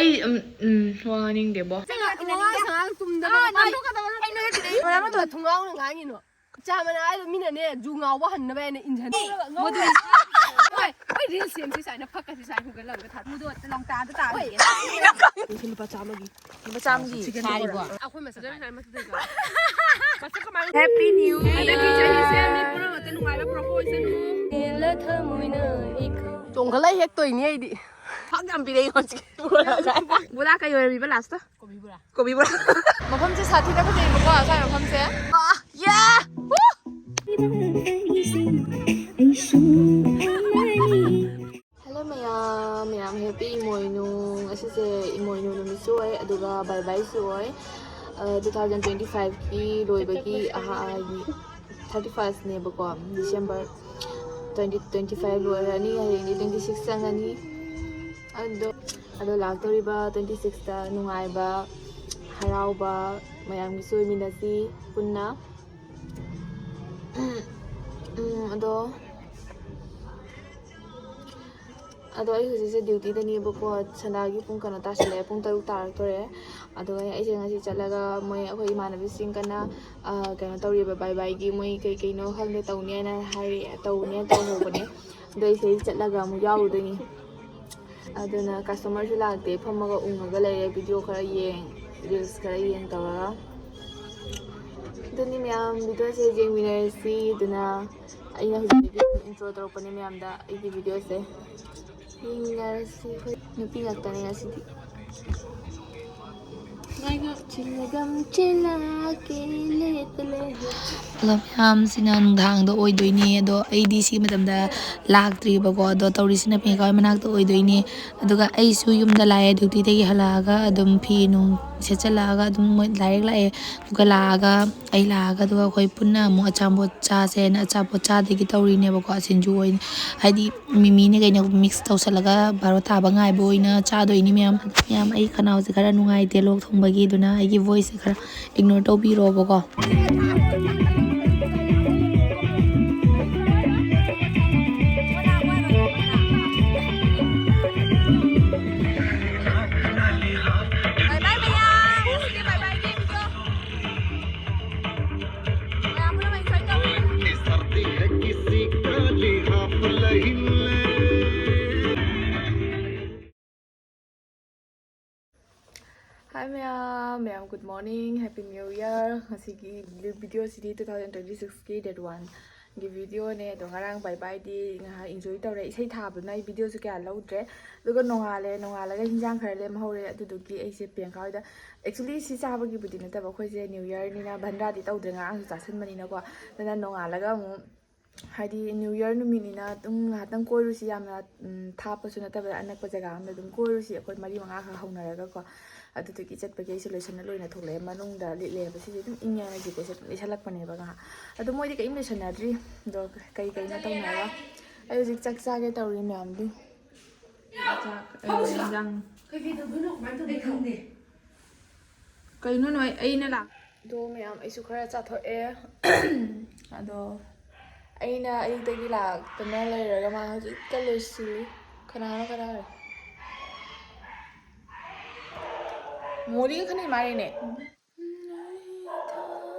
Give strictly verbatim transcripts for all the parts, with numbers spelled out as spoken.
ꯑꯩ ꯎꯝ, ꯎꯝ, ꯋꯥ ꯉꯥꯡꯅꯤꯡꯗꯦꯕꯣ꯫ ꯉꯥꯡ ꯁꯉꯥꯡ ꯇꯨꯝꯗꯕ ꯃꯔꯝ ꯑꯗꯨꯒ ꯊꯨꯡꯒꯥꯎꯅ ꯉꯥꯡꯉꯤꯅꯣ? ꯆꯥ ꯃꯅꯥ ꯍꯥꯏꯗꯣ ꯃꯤꯅꯅꯦ ꯖꯨ ꯉꯥꯎꯕ ꯍꯟꯅꯕ ꯍꯥꯏꯅ ꯏꯟꯖꯟ-, ꯃꯗꯨ ꯍꯣꯏ, ꯍꯣꯏ, ꯔꯤꯜꯁ ꯁꯦꯝꯁꯤ ꯁꯨꯃꯥꯏꯅ ꯐꯛꯀꯁꯤ ꯁꯨꯃꯥꯏꯅ ꯍꯨꯒꯠꯂꯒ ꯊꯥ-, ꯃꯗꯨ ꯂꯣꯡꯇꯥꯗ ꯇꯥꯔꯒꯦ꯫ ꯂꯨꯄꯥ ꯆꯥꯝꯃꯒꯤ꯫ ꯂꯨꯄꯥ ꯆꯥꯝꯃꯒꯤ꯫ ꯑꯩꯈꯣꯏ ꯃꯁꯤꯗ ꯁꯨꯃꯥꯏꯅ ꯃꯊꯛꯇ Happy New Year꯫ ꯍꯟꯗꯛꯀꯤ ꯆꯍꯤꯁꯦ ꯃꯤ ꯄꯨꯝꯅꯃꯛꯇ ꯅꯨꯡꯉꯥꯏꯕ ꯄꯨꯔꯛꯄ ꯑꯣꯏꯁꯅꯨ꯫ ꯆꯣꯡꯈꯠꯂ ꯍꯦꯛꯇꯣꯏꯅꯤ ꯑꯩꯗꯤ꯫ ꯐꯛ ꯌꯥꯝ ꯄꯤꯔꯛꯏ ꯍꯧꯖꯤꯛ꯫ ꯕꯣꯔꯥ ꯀꯩ ꯑꯣꯏꯔꯝꯃꯤꯕ ꯂꯥꯁꯇ? ꯀꯣꯕꯤ ꯕꯣꯔꯥ꯫ ꯀꯣꯕꯤ ꯕꯣꯔꯥ꯫ ꯃꯐꯝꯁꯦ ꯁꯥꯊꯤꯅ ꯐꯖꯩꯕꯀꯣ, ꯁ꯭ꯋꯥꯏ ꯃꯐꯝꯁꯦ꯫ ꯑꯥ, ꯌꯥ! Hello ꯃꯌꯥꯝ, ꯃꯌꯥꯝ happy ꯏꯃꯣꯏꯅꯨ꯫ ꯉꯁꯤꯁꯦ ꯏꯃꯣꯏꯅꯨ ꯅꯨꯃꯤꯠꯁꯨ ꯑꯣꯏ, ꯑꯗꯨꯒ ꯕꯥꯏ ꯕꯥꯏꯁꯨ ꯑꯣꯏ꯫ ꯑ, two thousand twenty fiveꯀꯤ ꯂꯣꯏꯕꯒꯤ ꯑꯍꯥ-, ꯍꯥꯏꯗꯤ thirty firstꯅꯦꯕꯀꯣ, December twenty twenty five ꯂꯣꯏꯔꯅꯤ, ꯍꯌꯦꯡꯗꯤ twenty six ꯆꯪꯉꯅꯤ꯫ ꯑꯗꯣ, ꯑꯗꯣ ꯂꯥꯛꯇꯧꯔꯤꯕ twenty sixꯇ ꯅꯨꯡꯉꯥꯏꯕ, ꯍꯔꯥꯎꯕ ꯃꯌꯥꯝꯒꯤꯁꯨ ꯑꯣꯏꯃꯤꯟꯅꯁꯤ ꯄꯨꯟꯅ꯫ ꯎꯝ, ꯑꯗꯣ, ꯑꯗꯣ ꯑꯩ ꯍꯧꯖꯤꯛꯁꯦ dutyꯗꯅꯦꯕꯀꯣ, ꯁꯟꯗꯥꯒꯤ ꯄꯨꯡ ꯀꯩꯅꯣ ꯇꯥꯁꯜꯂꯛꯑꯦ, ꯄꯨꯡ ꯇꯔꯨꯛ ꯇꯥꯔꯛꯇꯣꯔꯦ꯫ ꯑꯗꯨꯒ ꯑꯩꯁꯦ ꯉꯁꯤ ꯆꯠꯂꯒ ꯃꯣꯏ ꯑꯩꯈꯣꯏ ꯏꯃꯥꯟꯅꯕꯤꯁꯤꯡ ꯀꯟꯅ, ꯑ, ꯀꯩꯅꯣ ꯇꯧꯔꯤꯕ, ꯕꯥꯏ ꯕꯥꯏꯒꯤ ꯃꯣꯏ ꯀꯩ ꯀꯩꯅꯣ ꯈꯪꯗꯦ ꯇꯧꯅꯤ ꯍꯥꯏꯅ ꯍꯥꯏꯔꯛꯑꯦ, ꯇꯧꯅꯤ ꯍꯥꯏꯅ ꯇꯧꯍꯧꯕꯅꯦ꯫ ꯑꯗꯣ ꯑꯩꯁꯦ ꯆꯠꯂꯒ ꯑꯃꯨꯛ ꯌꯥꯎꯔꯨꯗꯣꯏꯅꯤ꯫ ꯑꯗꯨꯅ customerꯁꯨ ꯂꯥꯛꯇꯦ, ꯐꯝꯃꯒ ꯎꯪꯉꯒ ꯂꯩꯔꯦ, video ꯈꯔ ꯌꯦꯡ, reels ꯈꯔ ꯌꯦꯡ ꯇꯧꯔꯒ꯫ ꯑꯗꯨꯅꯤ ꯃꯌꯥꯝ, videoꯁꯦ ꯌꯦꯡꯃꯤꯟꯅꯔꯁꯤ꯫ ꯑꯗꯨꯅ ꯑꯩꯅ ꯍꯧꯖꯤꯛꯇꯒꯤ ꯑꯗꯨꯝ intro ꯇꯧꯔꯛꯄꯅꯦ ꯃꯌꯥꯝꯗ ꯑꯩꯒꯤ videoꯁꯦ꯫ ꯌꯦꯡꯃꯤꯟꯅꯔꯁꯤ꯫ ꯑꯩꯈꯣꯏ ꯅꯨꯄꯤ ꯉꯥꯛꯇꯅꯦ ꯉꯁꯤꯗꯤ꯫ ꯆꯤꯜꯂꯒꯝ ꯆꯤꯜꯂꯛꯀꯦ ꯂꯦꯞꯇ ꯂꯩꯔꯦ꯫ Hello ꯃꯌꯥꯝ, ꯁꯤꯅ ꯅꯨꯡꯗꯥꯡꯗ ꯑꯣꯏꯗꯣꯏꯅꯦ꯫ ꯑꯗꯣ ꯑꯩꯗꯤ ꯁꯤ ꯃꯇꯝꯗ ꯂꯥꯛꯇ꯭ꯔꯤꯕꯀꯣ꯫ ꯑꯗꯣ ꯇꯧꯔꯤꯁꯤꯅ ꯄ꯭ꯔꯤꯌꯥꯡꯀꯥ ꯍꯣꯏ ꯃꯅꯥꯛꯇ ꯑꯣꯏꯗꯣꯏꯅꯦ꯫ ꯑꯗꯨꯒ ꯑꯩꯁꯨ ꯌꯨꯝꯗ ꯂꯥꯛꯑꯦ, dutyꯗꯒꯤ ꯍꯜꯂꯛꯑꯒ ꯑꯗꯨꯝ ꯐꯤ ꯅꯨꯡ ꯁꯦꯠꯆꯜꯂꯛꯑꯒ ꯑꯗꯨꯝ ꯃꯣꯏ direct ꯂꯥꯛꯑꯦ꯫ ꯑꯗꯨꯒ ꯂꯥꯛꯑꯒ, ꯑꯩ ꯂꯥꯛꯑꯒ ꯑꯗꯨꯒ ꯑꯩꯈꯣꯏ ꯄꯨꯟꯅ ꯑꯃꯨꯛ ꯑꯆꯥꯄꯣꯠ ꯆꯥꯁꯦꯅ ꯑꯆꯥꯄꯣꯠ ꯆꯥꯗꯒꯤ ꯇꯧꯔꯤꯅꯦꯕꯀꯣ, ꯁꯤꯡꯖꯨ ꯑꯣꯏꯅ꯫ ꯍꯥꯏꯗꯤ ꯃꯤꯃꯤꯅꯦ ꯀꯩꯅꯣ mix ꯇꯧꯁꯜꯂꯒ ꯕꯥꯔꯣ ꯇꯥꯕ ꯉꯥꯏꯕ ꯑꯣꯏꯅ ꯆꯥꯗꯣꯏꯅꯤ ꯃꯌꯥꯝ꯫ ꯃꯌꯥꯝ, ꯑꯩ ꯈꯅꯥꯎꯁꯦ ꯈꯔ ꯅꯨꯡꯉꯥꯏꯇꯦ, ꯂꯣꯛ ꯊꯨꯡꯕꯒꯤ, ꯑꯗꯨꯅ ꯑꯩꯒꯤ voiceꯁꯦ ꯈꯔ ignore ꯇꯧꯕꯤꯔꯣꯕꯀꯣ꯫ ꯃꯌꯥꯝ ꯃꯌꯥꯝ, good morning, happy new year. ꯉꯁꯤꯒꯤ ꯚꯤꯗꯤꯑꯣꯁꯤꯗꯤ two thousand twenty sixꯀꯤ date oneꯒꯤ ꯚꯤꯗꯤꯑꯣꯅꯦ꯫ ꯑꯗꯣ ꯉꯔꯥꯡ ꯕꯥꯏ ꯕꯥꯏꯗꯤ ꯉꯥꯏꯍꯥꯛ enjoy ꯇꯧꯔꯦ꯫ ꯏꯁꯩ ꯊꯥꯕꯗꯨꯅ ꯑꯩ ꯚꯤꯗꯤꯑꯣꯁꯨ ꯀꯌꯥ ꯂꯧꯗ꯭ꯔꯦ꯫ ꯑꯗꯨꯒ ꯅꯣꯡꯉꯥꯜꯂꯦ, ꯅꯣꯡꯉꯥꯜꯂꯒ ꯍꯤꯟꯖꯥꯡ ꯈꯔ ꯂꯦꯝꯍꯧꯔꯦ꯫ ꯑꯗꯨꯗꯨꯒꯤ ꯑꯩꯁꯦ ꯄ꯭ꯔꯤꯌꯥꯡꯀꯥ ꯍꯣꯏꯗ, actually ꯁꯤ ꯆꯥꯕꯒꯤꯕꯨꯗꯤ ꯅꯠꯇꯕ, ꯑꯩꯈꯣꯏꯁꯦ new yearꯅꯤꯅ ꯚꯟꯗꯥꯗꯤ ꯇꯧꯗ꯭ꯔꯦ, ꯉꯔꯥꯡꯁꯨ ꯆꯥꯁꯟꯕꯅꯤꯅꯀꯣ꯫ ꯑꯗꯨꯅ ꯅꯣꯡꯉꯥꯜꯂꯒ ꯑꯃꯨꯛ, ꯍꯥꯏꯗꯤ new year ꯅꯨꯃꯤꯠꯅꯤꯅ ꯑꯗꯨꯝ ꯉꯥꯏꯍꯥꯛꯇꯪ ꯀꯣꯏꯔꯨꯁꯤ, ꯌꯥꯝꯅ ꯎꯝ, ꯊꯥꯞꯄꯁꯨ ꯅꯠꯇꯕꯗ ꯑꯅꯛꯄ ꯖꯒꯥ ꯑꯃꯗ ꯑꯗꯨꯝ ꯀꯣꯏꯔꯨꯁꯤ, ꯑꯩꯈꯣꯏ ꯃꯔꯤ ꯃꯉꯥ ꯈꯛ ꯍꯧꯅꯔꯒꯀꯣ꯫ ꯑꯗꯨꯗꯨꯒꯤ ꯆꯠꯄꯒꯤ ꯑꯩꯁꯦ ꯂꯣꯏꯁꯟꯅ ꯂꯣꯏꯅ ꯊꯣꯛꯂꯛꯑꯦ꯫ ꯃꯅꯨꯡꯗ ꯂꯤꯠꯂꯦꯕ, ꯁꯤꯁꯦ ꯑꯗꯨꯝ ꯏꯪꯉꯦꯅ ꯖꯦꯀꯦꯠꯁꯦ ꯑꯗꯨꯝ ꯂꯤꯠꯁꯜꯂꯛꯄꯅꯦꯕ ꯉꯥꯏꯍꯥꯛ꯫ ꯑꯗꯣ ꯃꯣꯏꯗꯤ ꯀꯔꯤꯝ ꯂꯣꯏꯁꯟꯅꯗ꯭ꯔꯤ꯫ ꯑꯗꯣ ꯀꯩ ꯀꯩꯅꯣ ꯇꯧꯅꯔꯒ ꯑꯩ ꯍꯧꯖꯤꯛ ꯆꯥꯛ ꯆꯥꯒꯦ ꯇꯧꯔꯤ ꯃꯌꯥꯝꯗꯨ꯫ ꯆꯥꯛ, ꯑ, ꯏꯟꯖꯥꯡ꯫ ꯀꯩꯀꯩ ꯇꯧꯗꯣꯏꯅꯣ, ꯀꯃꯥꯏꯅ ꯇꯧꯗꯣꯏꯅꯣ? ꯈꯪꯗꯦ꯫ ꯀꯩꯅꯣ ꯅꯣꯏ, ꯑꯩꯅ ꯂꯥꯛ-, ꯑꯗꯣ ꯃꯌꯥꯝ ꯑꯩꯁꯨ ꯈꯔ ꯆꯥꯊꯣꯛꯑꯦ꯫ ꯑꯗꯣ ꯑꯩꯅ ꯑꯌꯨꯛꯇꯒꯤ ꯂꯥꯛꯇꯅ ꯂꯩꯔꯒ ꯃꯥ ꯍꯧꯖꯤꯛꯇ ꯂꯣꯏꯁꯤꯜꯂꯤ꯫ ꯀꯅꯥꯅꯣ ꯀꯅꯥꯅꯣ? ꯃꯣꯗꯤꯒ ꯈꯟꯅꯩ ꯃꯥꯜꯂꯤꯅꯦ꯫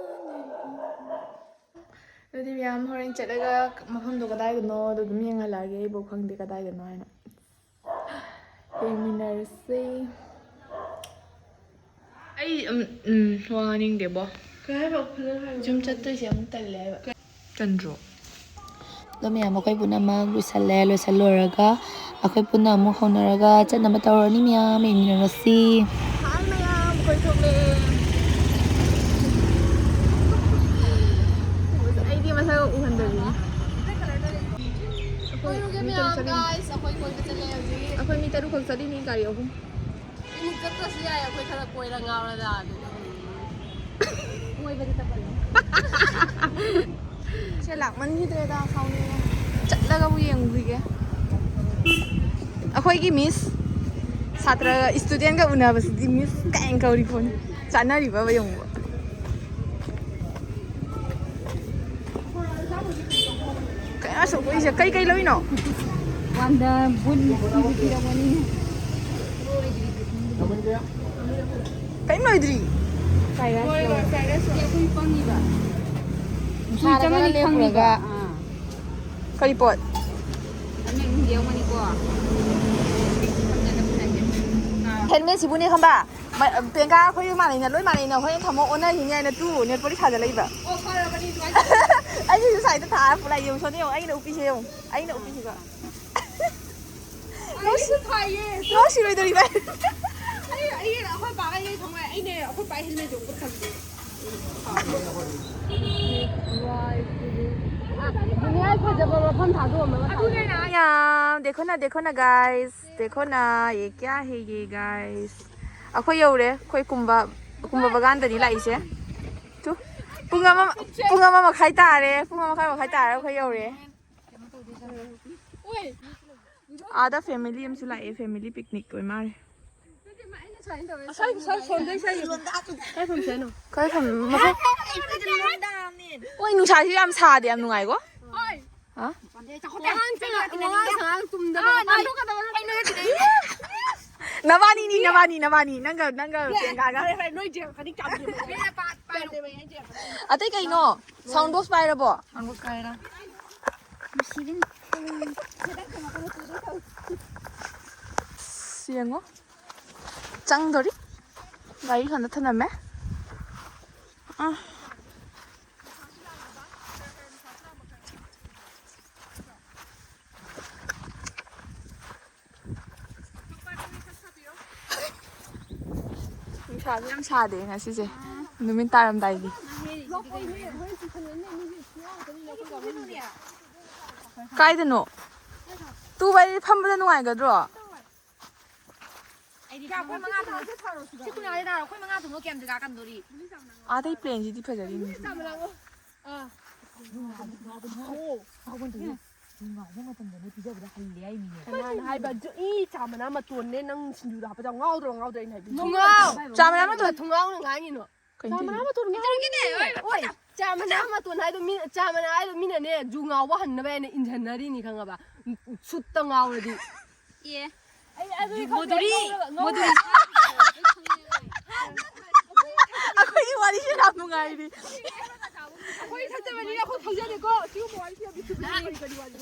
ꯑꯗꯨꯗꯤ ꯃꯌꯥꯝ ꯍꯣꯔꯦꯟ ꯆꯠꯂꯒ ꯃꯐꯝꯗꯣ ꯀꯗꯥꯏꯗꯅꯣ ꯑꯗꯨ ꯑꯗꯨꯝ ꯌꯦꯡꯍꯜꯂꯛꯑꯒꯦ꯫ ꯑꯩꯕꯨ ꯈꯪꯗꯦ ꯀꯗꯥꯏꯗꯅꯣ ꯍꯥꯏꯅ꯫ ꯌꯦꯡꯃꯤꯟꯅꯔꯁꯦ꯫ ꯑꯩ, ꯎꯝ, ꯎꯝ, ꯋꯥ ꯉꯥꯡꯅꯤꯡꯗꯦꯕꯣ꯫ ꯀꯩ ꯍꯥꯏꯕ? ꯐꯖꯅ ꯍꯥꯏꯌꯣ꯫ ꯁꯨꯝ ꯆꯠꯇꯣꯏꯁꯦ ꯑꯃꯨꯛ ꯇꯜꯂꯦ ꯍꯥꯏꯕ꯫ ꯇꯟꯗ꯭ꯔꯣ? ꯑꯗꯣ ꯃꯌꯥꯝ ꯑꯩꯈꯣꯏ ꯄꯨꯝꯅꯃꯛ ꯂꯣꯏꯁꯜꯂꯦ꯫ ꯂꯣꯏꯁꯜ ꯂꯣꯏꯔꯒ ꯑꯩꯈꯣꯏ ꯄꯨꯟꯅ ꯑꯃꯨꯛ ꯍꯧꯅꯔꯒ ꯆꯠꯅꯕ ꯇꯧꯔꯅꯤ꯫ ꯃꯌꯥꯝ ꯌꯦꯡꯃꯤꯟꯅꯔꯁꯤ꯫ ꯍꯥꯏ ꯃꯌꯥꯝ, ꯑꯩꯈꯣꯏ ꯊꯣꯛꯂꯛꯑꯦ꯫ ꯑꯩꯗꯤ ꯃꯁꯛ ꯎꯍꯟꯗꯕꯤꯅꯤ꯫ ꯑꯩꯈꯣꯏ ꯀꯣꯏꯔꯨꯒꯦ ꯃꯤ ꯃꯌꯥꯝ, ꯇꯔꯨꯛ ꯆꯠꯂꯤ꯫ Guys, ꯑꯩꯈꯣꯏ ꯀꯣꯏꯕ ꯆꯠꯂꯦ ꯍꯧꯖꯤꯛ꯫ ꯑꯩꯈꯣꯏ ꯃꯤ ꯇꯔꯨꯛ ꯈꯛ ꯆꯠꯂꯤꯅꯤ, ꯒꯥꯔꯤ ꯑꯍꯨꯝ꯫ ꯏꯃꯨꯡ ꯆꯠꯇ꯭ꯔꯁꯨ ꯌꯥꯏ, ꯑꯩꯈꯣꯏ ꯈꯔ ꯀꯣꯏꯔ ꯉꯥꯎꯔ ꯂꯥꯛꯑꯒꯦ꯫ ꯀꯣꯏꯕꯗꯤ ꯆꯠꯄꯅꯦ꯫ ꯁꯦ ꯂꯥꯛꯃꯟꯈꯤꯗ꯭ꯔꯦꯗ, ꯁꯥꯎꯅꯤꯡꯉꯦ꯫ ꯆꯠꯂꯒꯕꯨ ꯌꯦꯡꯉꯨꯈꯤꯒꯦ꯫ ꯑꯩꯈꯣꯏꯒꯤ ꯃꯤꯁ, ꯁꯥꯇ꯭ꯔ, ꯏꯁꯇꯨꯗꯦꯟꯒ ꯎꯅꯕꯁꯤꯗꯤ ꯃꯤꯁ ꯀꯥꯏꯅ ꯀꯧꯔꯤ ꯄꯣꯠꯅꯤ꯫ ꯆꯥꯅꯔꯤꯕꯕ ꯌꯦꯡꯉꯨꯕ꯫ ꯀꯌꯥ ꯁꯣꯛꯄꯩꯁꯦ ꯀꯩ ꯀꯩ ꯂꯧꯔꯤꯅꯣ? ꯋꯥꯟꯗ ꯕꯨꯟ ꯄꯤꯕ ꯄꯤꯔꯝꯒꯅꯤ꯫ ꯀꯔꯤꯝ ꯂꯣꯏꯗ꯭ꯔꯤ꯫ Fried rice ꯂꯧꯔꯦ꯫ ꯑꯩꯈꯣꯏ ꯄꯪꯉꯤꯕ꯫ ꯅꯨꯡꯁꯥꯗ ꯆꯪꯉꯅꯤ ꯈꯔ ꯈꯪꯉꯤꯕ꯫ ꯂꯦꯞꯄꯨꯔꯒ꯫ ꯑꯥ꯫ ꯀꯔꯤ ꯄꯣꯠ? ꯑꯅꯤ ꯑꯍꯨꯝꯗꯤ ꯌꯥꯎꯔꯝꯒꯅꯤꯀꯣ꯫ Handmade ꯁꯤꯕꯨꯅꯦ ꯈꯪꯕ? ꯄ꯭ꯔꯤꯌꯥꯡꯀꯥ ꯑꯩꯈꯣꯏ ꯃꯥꯟꯅꯩꯅ ꯂꯣꯏ ꯃꯥꯟꯅꯩꯅ ꯍꯣꯔꯦꯟ ꯊꯝꯃꯣ ꯑꯣꯟꯅꯈꯤꯅꯤ ꯍꯥꯏꯅ ꯇꯨ ꯅꯦꯜ ꯄꯣꯂꯤꯁ ꯊꯥꯖꯜꯂꯛꯏꯕ꯫ ꯑꯩꯁꯤꯁꯨ ꯁꯥꯏꯗ ꯊꯥꯔ ꯄꯨꯔꯥ ꯌꯦꯡꯉꯨ ꯁꯣꯅꯦ ꯌꯦꯡꯉꯨ ꯑꯩꯅ ꯎꯞꯄꯤꯁꯦ ꯌꯦꯡꯉꯨ ꯑꯩꯅ ꯎꯞꯄꯤꯁꯤꯒ꯫ ꯅꯣꯡꯁꯤꯔꯣꯏꯗꯧꯔꯤꯕ꯫ ꯑꯩꯈꯣꯏ ꯄꯥꯒ ꯌꯩ ꯊꯝꯃꯣꯏ ꯑꯩꯅꯦ ꯑꯩꯈꯣꯏ ꯄꯥ ꯍꯦꯜꯃꯦꯠ ꯌꯣꯡꯕ ꯊꯝꯗꯦ꯫ ꯌꯥꯝ ꯗꯦꯈꯣꯅ ꯗꯦꯈꯣꯅ ꯒꯥꯏꯁ ꯗꯦꯈꯣꯅ ꯌꯦ ꯀꯌꯥ ꯍꯦ ꯌꯦ ꯒꯥꯏꯁ꯫ ꯑꯩꯈꯣꯏ ꯌꯧꯔꯦ ꯑꯩꯈꯣꯏ ꯀꯨꯝꯕ ꯀꯨꯝꯕ ꯕꯒꯥꯟꯗꯅꯤ ꯂꯥꯛꯏꯁꯦ꯫ ꯇꯨ ꯄꯨꯡ ꯑꯃ ꯄꯨꯡ ꯑꯃ ꯃꯈꯥꯏ ꯇꯥꯔꯦ ꯄꯨꯡ ꯑꯃ ꯃꯈꯥꯏ ꯃꯈꯥꯏ ꯇꯥꯔꯦ ꯑꯩꯈꯣꯏ ꯌꯧꯔꯦ꯫ ꯑꯥꯗ ꯐꯦꯃꯤꯂꯤ ꯑꯃꯁꯨ ꯂꯥꯛꯑꯦ ꯐꯦꯃꯤꯂꯤ ꯄꯤꯛꯅꯤꯛ ꯑꯣꯏ ꯃꯥꯜꯂꯦ꯫ ꯀꯥꯏ ꯐꯝꯁꯦ ꯍꯥꯏꯅꯣ? ꯀꯥꯏ ꯐꯝ ꯃꯐꯝ ꯍꯣꯏ ꯅꯨꯡꯁꯥꯁꯤ ꯌꯥꯝ ꯁꯥꯗꯦ ꯌꯥꯝ ꯅꯨꯡꯉꯥꯏꯀꯣ꯫ ꯍꯥ? ꯅꯕꯥꯅꯤꯅꯤ ꯅꯕꯥꯅꯤ ꯅꯕꯥꯅꯤ ꯅꯪꯒ ꯅꯪꯒ ꯄ꯭ꯔꯤꯌꯥꯡꯀꯥꯒ꯫ ꯑꯇꯩ ꯀꯩꯅꯣ? ꯁꯥꯎꯟ ꯕꯣꯛꯁ ꯄꯥꯏꯔꯕꯣ? ꯑꯁ, ꯌꯦꯡꯉꯣ ꯆꯪꯗꯣꯔꯤ꯫ ꯒꯥꯔꯤ ꯁꯣꯝꯗ ꯊꯅꯝꯃꯦ꯫ ꯑꯥ꯫ ꯅꯨꯡꯁꯥꯁꯨ ꯌꯥꯝ ꯁꯥꯗꯦ ꯉꯁꯤꯁꯦ ꯅꯨꯃꯤꯠ ꯇꯥꯔꯝꯗꯥꯏꯒꯤ꯫ ꯀꯥꯏꯗꯅꯣ? ꯇꯨꯕ ꯑꯩ ꯐꯝꯕꯗ ꯅꯨꯡꯉꯥꯏꯒꯗ꯭ꯔꯣ? ꯑꯩꯈꯣꯏ ꯃꯉꯥ ꯇꯣꯡꯉ ꯁꯤ ꯀꯨꯟ ꯌꯥꯔꯦ ꯇꯥꯔꯣ ꯑꯩꯈꯣꯏ ꯃꯉꯥ ꯇꯣꯡꯉ ꯀꯌꯥꯝ ꯖꯒꯥ ꯀꯟꯗꯣꯔꯤ? ꯑꯥꯗꯩ ꯄ꯭ꯂꯦꯟꯁꯤꯗꯤ ꯐꯖꯔꯤꯅꯤ꯫ ꯉꯥꯎꯕ ꯃꯇꯝꯗꯅꯦ ꯄꯤꯖꯕꯗ ꯍꯜꯂꯦ ꯍꯥꯏꯅꯤꯅꯦ꯫ ꯀꯅꯥꯅ ꯍꯥꯏꯕ? ꯖꯨ-, ꯏ, ꯆꯥ ꯃꯅꯥ ꯃꯇꯣꯟꯅꯦ ꯅꯪ ꯁꯤꯡꯖꯨꯗ ꯍꯥꯞꯄꯗ ꯉꯥꯎꯗ꯭ꯔꯣ ꯉꯥꯎꯗ꯭ꯔꯣ ꯑꯩꯅ ꯍꯥꯏꯕꯗꯤ? ꯊꯨꯡꯒꯥꯎ! ꯆꯥ ꯃꯅꯥ ꯃꯇꯣꯟ ꯊꯨꯡꯒꯥꯎꯅ ꯉꯥꯡꯉꯤꯅꯣ? ꯀꯩꯅꯣ ꯆꯥ ꯃꯅꯥ ꯃꯇꯣꯟ ꯉꯥꯡꯉꯤꯅꯦ꯫ ꯍꯣꯏ, ꯆꯥ ꯃꯅꯥ ꯃꯇꯣꯟ ꯍꯥꯏꯗꯣ ꯃꯤ, ꯆꯥ ꯃꯅꯥ ꯍꯥꯏꯗꯣ ꯃꯤꯅꯅꯦ ꯖꯨ ꯉꯥꯎꯕ ꯍꯟꯅꯕ ꯍꯥꯏꯅ ꯏꯟꯖꯟꯅꯔꯤꯅꯤ ꯈꯪꯉꯕ? ꯁꯨꯠꯇ ꯉꯥꯎꯔꯗꯤ꯫ ꯑꯦ꯫ ꯃꯣꯗꯨꯔꯤ, ꯃꯣꯗꯨꯔꯤ꯫ ꯑꯩꯈꯣꯏꯒꯤ ꯋꯥꯔꯤꯁꯦ ꯌꯥꯝ ꯅꯨꯡꯉꯥꯏꯔꯤ꯫ ꯑꯩꯈꯣꯏ ꯐꯠꯇꯕꯅꯤ, ꯑꯩꯈꯣꯏ ꯈꯪꯖꯗꯦꯀꯣ꯫ ꯁꯤꯒꯨꯝꯕ ꯋꯥꯔꯤꯁꯦ ꯌꯥꯝ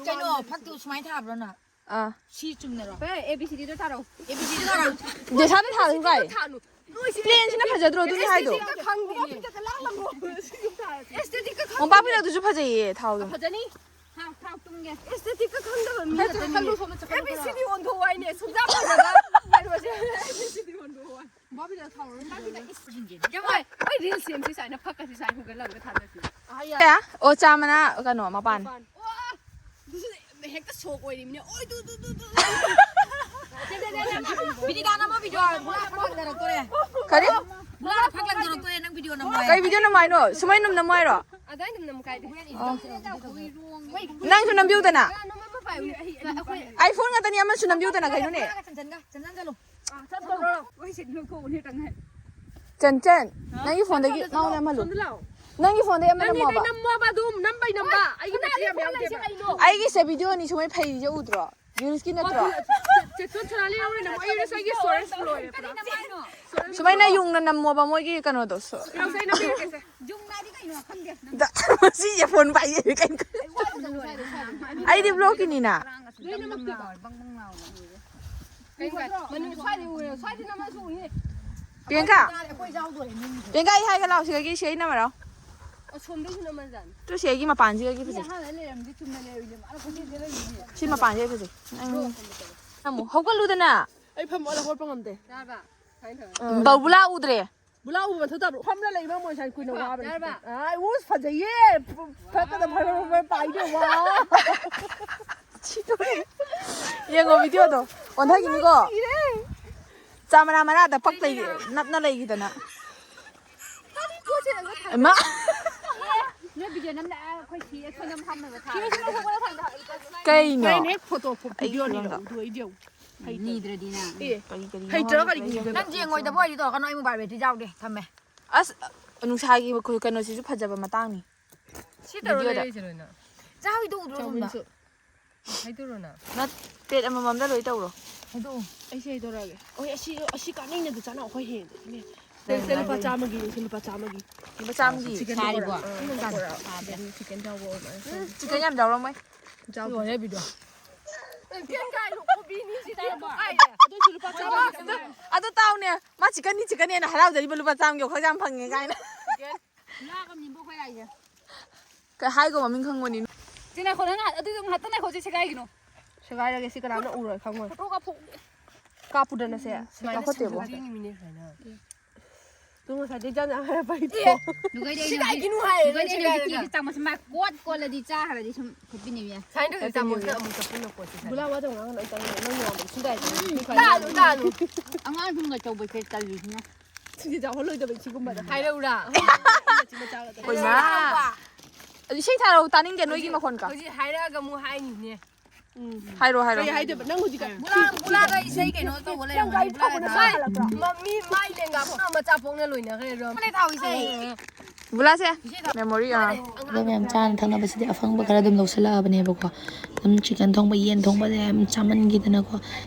ꯀꯩꯅꯣ, ꯐꯛꯇꯨ ꯁꯨꯃꯥꯏꯅ ꯊꯥꯕ꯭ꯔꯣ ꯅꯪ? ꯑꯥ꯫ ꯁꯤ ꯆꯨꯝꯅꯔꯣ? ꯍꯣꯏ, A B C D ꯗꯣ ꯊꯥꯔꯛꯑꯣ꯫ A B C D ꯊꯥꯔꯛꯑꯣ꯫ ꯗꯦꯁꯥꯗ ꯊꯥꯔꯁꯨ ꯀꯥꯏ? ꯊꯥꯅꯨ꯫ ꯄ꯭ꯂꯦꯟꯁꯤꯅ ꯐꯖꯗ꯭ꯔꯣ? ꯑꯗꯨꯅꯤ ꯍꯥꯏꯗꯣ꯫ ꯑꯦꯁꯊꯦꯇꯤꯛꯀ ꯈꯪꯗꯦꯅꯦ꯫ ꯑꯦꯁꯊꯦꯇꯤꯛꯀ ꯈꯪꯗꯦ꯫ ꯃꯣꯝꯄꯥꯛ ꯐꯤꯗꯛꯇꯨꯁꯨ ꯐꯖꯩꯌꯦ, ꯊꯥꯎꯗꯣ꯫ ꯐꯖꯅꯤ꯫ ꯊꯥꯎ, ꯊꯥꯎ ꯇꯨꯝꯒꯦ꯫ ꯑꯦꯁꯊꯦꯇꯤꯛꯀ ꯈꯪꯗꯕ ꯃꯤ ꯉꯥꯛꯇꯅꯤꯅꯦ꯫ ꯁꯣꯝꯗ ꯆꯠꯈ꯭ꯔꯣ, ꯁꯣꯝꯗ ꯆꯠꯈ꯭ꯔꯣ꯫ ꯑꯦ ꯕꯤ ꯁꯤ ꯗꯤ ꯑꯣꯟꯊꯣꯛꯑꯣ ꯍꯥꯏꯅꯦ꯫ ꯁꯨꯡꯖꯥ ꯐꯖꯕ ꯀꯩꯅꯣꯁꯦ꯫ ꯑꯦ ꯕꯤ ꯁꯤ ꯗꯤ ꯑꯣꯟꯊꯣꯛꯑꯣ ꯍꯥꯏ꯫ ꯃꯣꯝꯄꯥꯛ ꯐꯤꯗꯛ ꯊꯥꯎ ꯂꯧꯔꯣ꯫ ꯃꯣꯝꯄꯥꯛ ꯐꯤꯗꯛ ꯏꯁ꯫ ꯌꯦꯡꯉꯣ, ꯑꯩ ꯔꯤꯜꯁ ꯁꯦꯝꯁꯤ ꯁꯨꯃꯥꯏꯅ ꯐꯛꯀꯁꯤ ꯁꯨꯃꯥꯏꯅ ꯍꯨꯒꯠꯂꯒ ꯊꯥꯗꯁꯤ꯫ ꯑꯣ, ꯆꯥꯃꯅ ꯀꯩꯅꯣ ꯃꯄꯥꯟ꯫ ꯃꯄꯥꯟ꯫ ꯑꯣ, ꯑꯗꯨꯁꯨ ꯍꯦꯛꯇ ꯁꯣꯛ ꯑꯣꯏꯔꯤꯕꯅꯦ꯫ ꯑꯣꯏ, ꯗꯨ, ꯗꯨ, ꯗꯨ, ꯗꯨ꯫ ꯕꯤꯅꯤꯇꯥ, ꯅꯝꯃꯣ ꯚꯤꯗꯤꯑꯣ꯫ ꯒꯨꯂꯥ ꯐꯛ ꯂꯪꯊꯣꯔꯛꯇꯣꯔꯦ꯫ ꯀꯔꯤ? ꯒꯨꯂꯥ ꯐꯛ ꯂꯪꯊꯣꯔꯛꯇꯣꯔꯦ, ꯅꯪ ꯚꯤꯗꯤꯑꯣ ꯅꯝꯃꯣ ꯍꯥꯏ꯫ ꯀꯩ ꯚꯤꯗꯤꯑꯣ ꯅꯝꯃꯣ ꯍꯥꯏꯅꯣ? ꯁꯨꯃꯥꯏꯅ ꯅꯝ, ꯅꯝꯃꯣ ꯍꯥꯏꯔꯣ? ꯑꯗꯥꯏ ꯑꯗꯨꯝ ꯅꯝꯃꯨ ꯀꯥꯏꯗꯦ꯫ ꯑꯣ꯫ ꯅꯪꯁꯨ ꯅꯝꯕꯤꯌꯨꯗꯅ꯫ ꯀꯅꯥꯅꯣꯝ ꯑꯃ ꯄꯥꯏꯌꯨꯅꯦ꯫ ꯑꯩ, ꯑꯩꯈꯣꯏ ꯑꯥꯏꯐꯣꯟ ꯉꯥꯛꯇꯅꯤ, ꯑꯃꯁꯨ ꯅꯝꯕꯤꯌꯨꯗꯅ ꯀꯩꯅꯣꯅꯦ꯫ ꯆꯟꯆꯟꯒ, ꯆꯟꯆꯟ ꯆꯠꯂꯣ꯫ ꯑꯥ, ꯆꯠꯈ꯭ꯔꯣ꯫ ꯃꯣꯏꯁꯦ ꯅꯣꯛꯊꯣꯛꯎꯅꯦ ꯇꯪꯉꯥꯏ꯫ ꯆꯟꯆꯟ, ꯍꯥ? ꯅꯪꯒꯤ ꯐꯣꯟꯗꯒꯤ ꯁꯣꯝꯗ ꯃꯉꯣꯟꯗ ꯂꯥꯛꯑꯣ, ꯅꯝꯍꯜꯂꯨ꯫ ꯁꯣꯝꯗ ꯂꯥꯛꯑꯣ꯫ ꯅꯪꯒꯤ ꯐꯣꯟꯗꯒꯤ ꯑꯃ ꯅꯪꯒꯤ ꯅꯝꯃꯣꯕ꯫ ꯀꯩ ꯅꯝꯃꯣꯕ ꯑꯗꯨꯝ? ꯅꯝꯕꯩ ꯅꯝꯕ꯫ ꯑꯩꯒꯤ ꯃꯇꯦꯛ ꯑꯃ ꯌꯥꯎꯗꯦꯕ꯫ ꯑꯩꯒꯤꯁꯦ ꯚꯤꯗꯤꯑꯣ ꯑꯅꯤ ꯁꯨꯃꯥꯏꯅ ꯐꯩꯔꯤꯁꯦ ꯎꯗ꯭ꯔꯣ? ꯔꯤꯜꯁꯀꯤ ꯅꯠꯇ꯭ꯔꯣ? ꯆꯦ-, ꯆꯦ-, ꯆꯦ-, ꯆꯦ-, ꯁꯣꯅꯥꯂꯤ ꯌꯥꯎꯔꯦ ꯅꯪ꯫ ꯑꯩ ꯉꯁꯥꯏꯒꯤ ꯁꯣꯔꯦꯁ ꯂꯣꯏꯔꯦ ꯄꯨꯔꯥ꯫ ꯁꯨꯃꯥꯏꯅ ꯌꯨꯡꯅ ꯅꯝꯃꯣꯕ ꯃꯣꯏꯒꯤ ꯀꯩꯅꯣꯗꯣ꯫ ꯁꯣ-, ꯌꯥꯎꯁꯦ, ꯑꯩ ꯅꯝꯕꯤꯔꯛꯀꯦꯁꯦ꯫ ꯌꯨꯡꯅ ꯍꯥꯏꯗꯤ ꯀꯩꯅꯣ ꯈꯪꯗꯦ꯫ ꯗ-, ꯃꯁꯤꯁꯦ ꯐꯣꯟ ꯄꯥꯏꯌꯦ ꯀꯩꯅꯣ꯫ ꯑꯩꯗꯤ ꯕ꯭ꯂꯣꯛꯀꯤꯅꯤꯅ꯫ ꯂꯣꯏ ꯅꯝꯃꯛꯇꯣꯏꯕ꯫ ꯕꯪ ꯕꯪ ꯂꯥꯎꯅ꯫ ꯀꯩꯅꯣ ꯀꯥꯏ-, ꯃꯅꯨꯡ ꯁ꯭ꯋꯥꯏꯗ ꯎꯔꯦ, ꯁ꯭ꯋꯥꯏꯗ ꯅꯝꯃꯁꯨ ꯎꯅꯤ꯫ ꯄ꯭ꯔꯤꯌꯥꯡꯀꯥ꯫ ꯑꯩꯈꯣꯏ ꯌꯥꯎꯗꯣꯔꯦ ꯅꯨꯃꯤꯠꯁꯦ꯫ ꯄ꯭ꯔꯤꯌꯥꯡꯀꯥ, ꯑꯩ ꯍꯥꯏꯒꯦ ꯂꯥꯎ, ꯁꯤꯗꯒꯤ ꯁꯤ ꯑꯩ ꯅꯝꯃꯔꯣ꯫ ꯑꯁꯣꯝꯗꯩꯁꯨ ꯅꯝꯃꯖꯥꯠꯅꯤ꯫ ꯇꯨ ꯁꯤ ꯑꯩꯒꯤ ꯃꯄꯥꯟꯁꯤꯒꯒꯤ ꯃꯤ ꯐꯖꯩ꯫ ꯑꯍꯥꯟꯕ ꯂꯩꯔꯝꯗꯤ ꯆꯨꯝꯅ ꯂꯩꯔꯣꯏꯗꯕ꯫ ꯑꯗꯣ ꯀꯣꯏꯆꯦꯟ ꯆꯦꯜꯂꯛꯏꯅꯦ꯫ ꯁꯤ ꯃꯄꯥꯟꯁꯦ ꯐꯖꯩ꯫ ꯅꯪ ꯅꯝꯃꯨ꯫ ꯍꯧꯒꯠꯂꯨꯗꯅ꯫ ꯑꯩ ꯐꯝꯃꯣ, ꯍꯧꯒꯠꯄ ꯉꯝꯗꯦ꯫ ꯌꯥꯔꯕ? ꯁꯨꯃꯥꯏꯅ ꯇꯧꯔꯒ꯫ ꯎꯝ, ꯕꯕꯨꯂꯥ ꯎꯗ꯭ꯔꯦ꯫ ꯕꯨꯂꯥ ꯎꯕ ꯃꯊꯧ ꯇꯥꯕ꯭ꯔꯣ? ꯐꯝꯂ ꯂꯩꯕ ꯃꯣꯏ ꯁꯥꯏ ꯀꯨꯏꯅ ꯋꯥꯕꯅꯤ꯫ ꯌꯥꯔꯕ? ꯑꯥꯏ, ꯎꯁ, ꯐꯖꯩꯌꯦ꯫ ꯐ-, ꯐ-, ꯐꯖ-, ꯐꯖ-, ꯐꯖ-, ꯄꯥꯏꯗꯦ, ꯋꯥ꯫ ꯌꯦꯡꯉꯣ ꯚꯤꯗꯤꯑꯣꯗꯣ꯫ ꯑꯣꯟꯊꯈꯤꯅꯤꯀꯣ꯫ ꯁꯤꯔꯦ꯫ ꯆꯥ ꯃꯅꯥ ꯃꯅꯥꯗ ꯄꯛ ꯂꯩ-, ꯅꯞꯅ ꯂꯩꯈꯤꯗꯅ꯫ ꯏꯃꯥ! ꯅꯣꯏ ꯚꯤꯗꯤꯑꯣ ꯅꯝꯅ ꯑꯩꯈꯣꯏ ꯁꯤ ꯑꯩꯈꯣꯏ ꯅꯝ ꯐꯝꯅꯕ ꯊꯥꯔꯦ꯫ ꯀꯩꯅꯣ? ꯍꯣꯔꯦꯟ ꯍꯦꯛ ꯐꯣꯇꯣ ꯐꯣ-, ꯑꯩ ꯚꯤꯗꯤꯑꯣ ꯈꯪꯗꯦ꯫ ꯅꯤꯔꯛꯎ, ꯑꯗꯨ ꯑꯩ ꯌꯦꯡꯉꯨ꯫ ꯍꯩꯇ꯭ꯔꯣ? ꯅꯤꯗ꯭ꯔꯗꯤꯅꯦ꯫ ꯑꯦ, ꯀꯔꯤ ꯀꯔꯤꯅꯣ ꯍꯩꯇ꯭ꯔꯒ ꯀꯔꯤꯒꯤ ꯍꯥꯏꯕ? ꯅꯤꯗꯣꯏꯕ? ꯅꯪ ꯌꯦꯡꯉꯣꯏꯗꯕ ꯑꯣꯏꯗꯤ ꯇꯧꯔꯛꯀꯅꯣ, ꯑꯩ ꯃꯣꯕꯥꯏꯜ ꯕꯦꯇ꯭ꯔꯤ ꯌꯥꯎꯗꯦ, ꯊꯝꯃꯦ꯫ ꯑꯁ, ꯅꯨꯡꯁꯥꯒꯤ ꯃꯈꯨ-, ꯀꯩꯅꯣꯁꯤꯁꯨ ꯐꯖꯕ ꯃꯇꯥꯡꯅꯤ꯫ ꯁꯤ ꯇꯧꯔ ꯚꯤꯗꯤꯑꯣꯗ꯫ ꯂꯩꯔꯤꯁꯦ ꯂꯣꯏꯅ꯫ ꯆꯥꯍꯣꯏꯗꯣ ꯎꯗ꯭ꯔꯣ ꯁꯣꯝꯗ? ꯆꯥꯎꯕꯤꯟꯁꯨ꯫ ꯍꯥꯏꯗꯣꯔꯣ ꯅꯪ? ꯅꯠ-, ꯄ꯭ꯂꯦꯠ ꯑꯃꯃꯝꯗ ꯂꯣꯏ ꯇꯧꯔꯣ꯫ ꯍꯥꯏꯗꯣꯛꯑꯣ꯫ ꯑꯩꯁꯦ ꯍꯥꯏꯗꯣꯔꯛꯑꯒꯦ꯫ ꯍꯣꯏ, ꯑꯁꯤ, ꯑꯁꯤ ꯀꯥꯟꯅꯩꯅꯗꯤ ꯆꯥꯅ ꯑꯩꯈꯣꯏ ꯍꯦꯟꯗꯣꯏꯅꯦ꯫ ꯁꯦ, ꯁꯦ, ꯂꯨꯄꯥ ꯆꯥꯝꯃꯒꯤ, ꯁꯦ, ꯂꯨꯄꯥ ꯆꯥꯝꯃꯒꯤ꯫ ꯂꯨꯄꯥ ꯆꯥꯝꯃꯒꯤ ꯆꯤꯛꯀꯟ ꯁꯥꯔꯤꯕꯣ? ꯄꯀꯣꯔꯥ꯫ ꯎꯝ, ꯎꯝ, ꯄꯀꯣꯔꯥ꯫ ꯁꯥꯕ꯭ꯔꯥ? ꯑꯗꯨ ꯆꯤꯛꯀꯟ ꯌꯥꯎꯕ ꯑꯣꯏꯔꯃꯥꯜꯂꯦ꯫ ꯎꯝ, ꯆꯤꯛꯀꯟ ꯌꯥꯝ ꯌꯥꯎꯔꯝꯃꯣꯏ꯫ ꯌꯥꯎꯗꯦ꯫ ꯂꯣꯏꯔꯦ ꯚꯤꯗꯤꯑꯣ꯫ ꯀꯦꯟ ꯀꯥꯏ ꯂꯨ-, ꯀꯣꯕꯤꯅꯤ ꯁꯤꯗ꯫ ꯑꯗꯨꯏꯁꯨ ꯂꯨꯄꯥ ꯆꯥꯝꯃꯒꯤ꯫ ꯇꯥꯎꯅꯦ꯫ ꯃꯥ ꯆꯤꯛꯀꯟꯅꯤ ꯆꯤꯛꯀꯟꯅꯦꯅ ꯍꯔꯥꯎꯖꯔꯤꯕ ꯂꯨꯄꯥ ꯆꯥꯝꯃꯒꯤ ꯑꯣꯛꯁꯥ ꯌꯥꯝ ꯐꯪꯉꯦ ꯀꯥꯏꯅ꯫ ꯂꯥꯛꯑꯕꯅꯤꯕꯣ ꯑꯩꯈꯣꯏ ꯂꯥꯛꯏꯁꯦ꯫ ꯀꯩ ꯍꯥꯏꯒꯣ ꯃꯃꯤꯡ ꯈꯪꯕꯅꯤ꯫ ꯁꯤ ꯉꯥꯏꯈꯣ, ꯅꯪ ꯉꯥꯏꯍꯥꯛ-, ꯑꯗꯨꯗꯣ ꯉꯥꯏꯍꯥꯛꯇꯪ ꯉꯥꯏꯈꯣ, ꯁꯤ ꯁꯦꯒꯥꯏꯒꯤꯅꯣ꯫ ꯁꯦꯒꯥꯏꯔꯒꯦ, ꯁꯤ ꯀꯅꯥꯝꯅ ꯎꯔꯣꯏ, ꯈꯪꯉꯣꯏ꯫ ꯐꯣꯇꯣ ꯀꯥꯞꯊꯣꯛ-, ꯀꯥꯞꯄꯨꯗꯅ ꯁꯦ꯫ ꯁꯤ ꯁꯨꯃꯥꯏꯅ ꯀꯥꯞꯊꯣꯛꯇꯦꯕ꯫ ꯁꯨꯝ ꯌꯦꯡꯉꯤꯃꯤꯅꯦ ꯁꯨꯃꯥꯏꯅ꯫ ꯅꯪ ꯉꯁꯥꯏꯗꯩ ꯖꯥꯟ ꯖꯥꯟ ꯍꯥꯏꯔꯛꯄ ꯍꯩꯇ꯭ꯔꯣ? ꯑꯦ, ꯂꯨꯒꯥꯏꯗꯩ ꯁꯤ ꯅꯪ ꯀꯥꯏꯒꯤꯅꯨ ꯍꯥꯏꯌꯦ, ꯅꯪ ꯂꯨꯒꯥꯏꯗꯩ ꯁꯦꯒꯥꯏꯔꯒ꯫ ꯅꯪ ꯆꯥꯃꯁ ꯑꯃ ꯀꯣꯠ ꯀꯣꯠꯂꯗꯤ ꯆꯥ ꯍꯥꯏꯔꯗꯤ ꯁꯨꯝ ꯐꯨꯠꯄꯤꯅꯦꯕ ꯌꯥꯏ꯫ ꯁꯨꯃꯥꯏꯅ ꯇꯧꯁꯦ, ꯆꯥꯃꯁꯅ ꯑꯃꯨꯛ ꯆꯐꯨꯅ ꯀꯣꯠꯁꯦ ꯁꯨꯃꯥꯏꯅ꯫ ꯕꯨꯂꯥ ꯋꯥꯗꯣ ꯉꯥꯡꯒꯅꯨ, ꯑꯩ ꯇꯥꯅꯤꯡꯗꯦ꯫ ꯅꯪ ꯅꯣꯡꯃꯗꯤ ꯁꯨꯝ ꯇꯥꯏꯗꯅ꯫ ꯎꯝ, ꯇꯥꯅꯨ, ꯇꯥꯅꯨ꯫ ꯑꯉꯥꯡ ꯁꯨꯝ ꯇꯧꯕꯁꯦ ꯇꯜꯂꯤꯁꯤꯅ꯫ ꯁꯤꯗꯤ ꯆꯥꯎꯍꯜꯂꯣꯏꯗꯕ ꯁꯤꯒꯨꯝꯕꯗ꯫ ꯍꯥꯏꯔꯛꯎꯔꯥ? ꯃꯆꯤꯟ ꯃꯆꯥꯒ ꯇꯧꯔꯒ꯫ ꯍꯣꯏꯃꯥ꯫ ꯑꯗꯨ ꯏꯁꯩ ꯊꯥꯔꯛꯑꯣ, ꯇꯥꯅꯤꯡꯗꯦ ꯅꯣꯏꯒꯤ ꯃꯈꯣꯟ ꯀ꯫ ꯍꯧꯖꯤꯛ ꯍꯥꯏꯔꯛꯑꯒ ꯑꯃꯨꯛ ꯍꯥꯏꯅꯤꯅꯦ꯫ ꯎꯝ꯫ ꯍꯥꯏꯔꯣ, ꯍꯥꯏꯔꯣ꯫ ꯀꯩ ꯍꯥꯏꯗꯣꯏꯕ? ꯅꯪ ꯍꯧꯖꯤꯛ ꯀ-, ꯕꯨꯂꯥ, ꯕꯨꯂꯥꯒ ꯏꯁꯩ ꯀꯩꯅꯣ ꯇꯧꯕ ꯅꯪ ꯂꯩꯔꯝꯒꯅꯤ, ꯒꯥꯔꯤ ꯊꯧꯕꯗ ꯕꯨꯂꯥꯒ ꯁꯨꯃꯥꯏ ꯊꯥꯏ꯫ ꯍꯜꯂꯛꯄ꯭ꯔꯣ? ꯃ-, ꯃꯤ ꯃꯥꯏ ꯂꯦꯡꯒꯥ ꯄꯨꯟꯅ ꯃꯆꯥ ꯄꯣꯛꯅ ꯂꯣꯏꯅꯈ꯭ꯔꯦ ꯑꯗꯣ꯫ ꯀꯃꯥꯏꯅ ꯊꯥꯎ ꯏꯁꯩ? ꯕꯨꯂꯥꯁꯦ, ꯏꯁꯩ ꯊꯥꯎ꯫ Memory, ꯑꯥ꯫ ꯑꯗꯣ ꯃꯌꯥꯝ ꯆꯥꯅ ꯊꯛꯅꯕꯁꯤꯗꯤ ꯑꯐꯪꯕ ꯈꯔ ꯑꯗꯨꯝ ꯂꯧꯁꯤꯜꯂꯛꯑꯕꯅꯦꯕꯀꯣ꯫ ꯑꯗꯨꯝ chicken ꯊꯣꯡꯕ, ꯌꯦꯟ ꯊꯣꯡꯕꯁꯦ ꯌꯥꯝ ꯆꯥꯃꯟꯈꯤꯗꯅꯀꯣ꯫